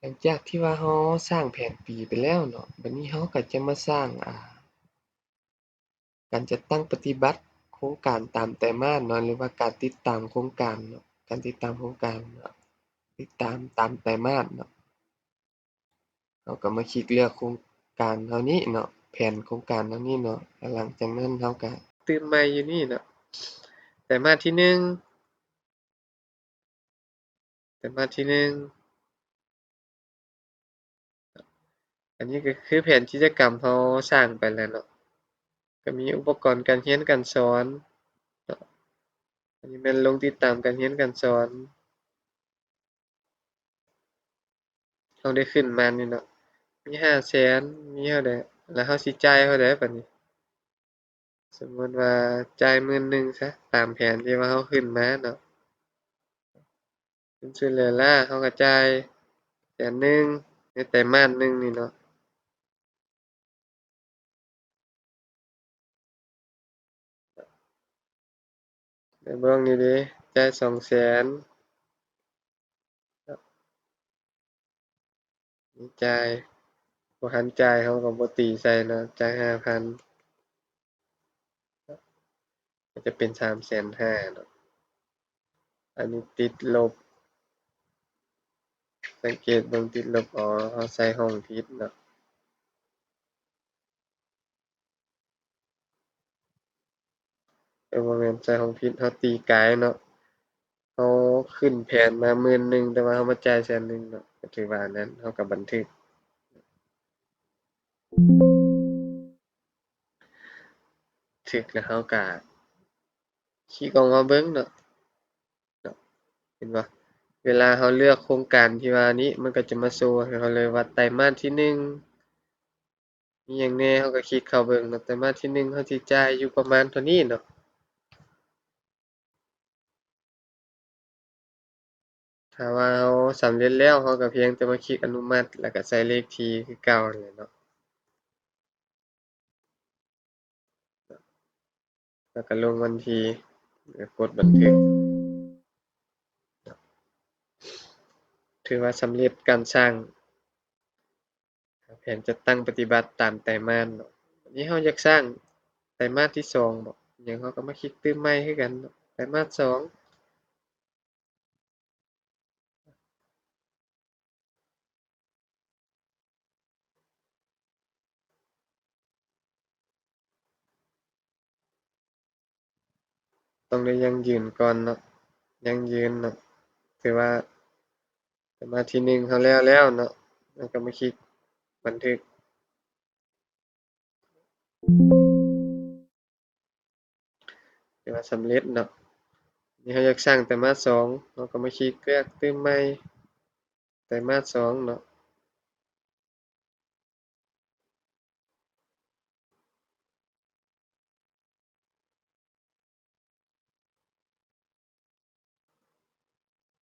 ຫຼັງຈາກທີ່ວ່າເຮົາສ້າງແຜນປີໄປແລ້ວເນາະ, ບັດນີ້ເຮົາກໍຈະມາສ້າງ ອ່າ ການຈັດຕັ້ງປະຕິບັດໂຄງການຕາມໄຕມາດເນາະ ຫຼືວ່າການຕິດຕາມໂຄງການເນາະ, ການຕິດຕາມໂຄງການເນາະ, ຕິດຕາມຕາມໄຕມາດເນາະ. ເຮົາກໍມາຄລິກເລືອກໂຄງການເຮົານີ້ເນາະ, ແຜນໂຄງການເຮົານີ້ເນາະ. ແລ້ວຫຼັງຈາກນັ້ນເຮົາກໍຕື່ມໃໝ່ຢູ່ນີ້ເນາະ, ໄຕມາດທີໜຶ່ງ ໄຕມາດທີໜຶ່ງ. ອັນນີ້ກໍຄືແຜນກິດຈະກຳເຮົາສ້າງໄປແລ້ວເນາະ, ກໍມີອຸປະກອນການຮຽນການສອນເນາະ, ອັນນີ້ແມ່ນລົງຕິດຕາມການຮຽນການສອນ. ເຮົາໄດ້ຂຶ້ນມານີ້ເນາະ, ມີຫ້າແສນ ມີເທົ່າໃດ ແລ້ວເຮົາຊິຈ່າຍເທົ່າໃດບັດນີ້? ສົມມຸດວ່າຈ່າຍໝື່ນໜຶ່ງຊະ ຕາມແຜນທີ່ວ່າເຮົາຂຶ້ນມາເນາະ. ເປັນຊຸດແລ້ວລະ ເຮົາກໍຈ່າຍແສນໜຶ່ງໃນໄຕມາດໜຶ່ງນີ້ເນາະ. ໄດ້ເບິ່ງນີ້ເດ້ ຈ່າຍສອງແສນ ມີຈ່າຍ ບໍ່ທັນຈ່າຍເຮົາກໍບໍ່ຕີໃສ່ເນາະ, ຈ່າຍຫ້າພັນ ກໍຈະເປັນສາມແສນຫ້າເນາະ. ອັນນີ້ຕິດລົບ, ສັງເກດເບິ່ງຕິດລົບ, ອໍ ເຮົາໃສ່ຫ້ອງຜິດເນາະ. ເອີ ບໍ່ແມ່ນໃສ່ຫ້ອງຜິດ, ເຮົາຕີກາຍເນາະ. ເຮົາຂຶ້ນແຜນມາໝື່ນໜຶ່ງ ແຕ່ວ່າເຮົາມາຈ່າຍແສນໜຶ່ງເນາະ, ກໍຖືວ່າອັນນັ້ນ ເຮົາກໍບັນທຶກ ຖືກແລ້ວ ເຮົາກໍຄລິກອອກມາເບິ່ງເນາະ, ເນາະ ເຫັນບໍ່? ເວລາເຮົາເລືອກໂຄງການທີ່ວ່ານີ້ ມັນກໍຈະມາໂຊໃຫ້ເຮົາເລີຍວ່າ ໄຕມາດທີໜຶ່ງ ມີຫຍັງແດ່ ເຮົາກໍຄລິກເຂົ້າເບິ່ງເນາະ. ໄຕມາດທີໜຶ່ງ ເຮົາຊິຈ່າຍຢູ່ປະມານເທົ່ານີ້ເນາະ. ຖ້າວ່າເຮົາສຳເລັດແລ້ວ ເຮົາກໍພຽງແຕ່ມາຄລິກອະນຸມັດ ແລ້ວກໍໃສ່ເລກທີຄືເກົ່າຫັ້ນແຫຼະເນາະ, ແລ້ວກໍລົງວັນທີ ແລ້ວກົດບັນທຶກ. ຖືວ່າສຳເລັດການສ້າງ ແຜນຈັດຕັ້ງປະຕິບັດຕາມໄຕມາດເນາະ. ບາດນີ້ເຮົາຢາກສ້າງໄຕມາດທີສອງບໍ ຫຍັງ ເຮົາກໍມາຄລິກຕື່ມໃໝ່ຄືກັນເນາະ, ໄຕມາດສອງ. ຕ້ອງໄດ້ຢັ້ງຢືນກ່ອນເນາະ, ຢັ້ງຢືນເນາະ. ຖືວ່າໄຕມາດທີໜຶ່ງເຮົາແລ້ວແລ້ວເນາະ, ແລ້ວກໍມາຄລິກບັນທຶກ. ຖືວ່າສຳເລັດເນາະ. ນີ້ເຮົາຢາກສ້າງໄຕມາດສອງ ເຮົາກໍມາຄລິກເລືອກຕື່ມໃໝ່ ໄຕມາດສອງເນາະ.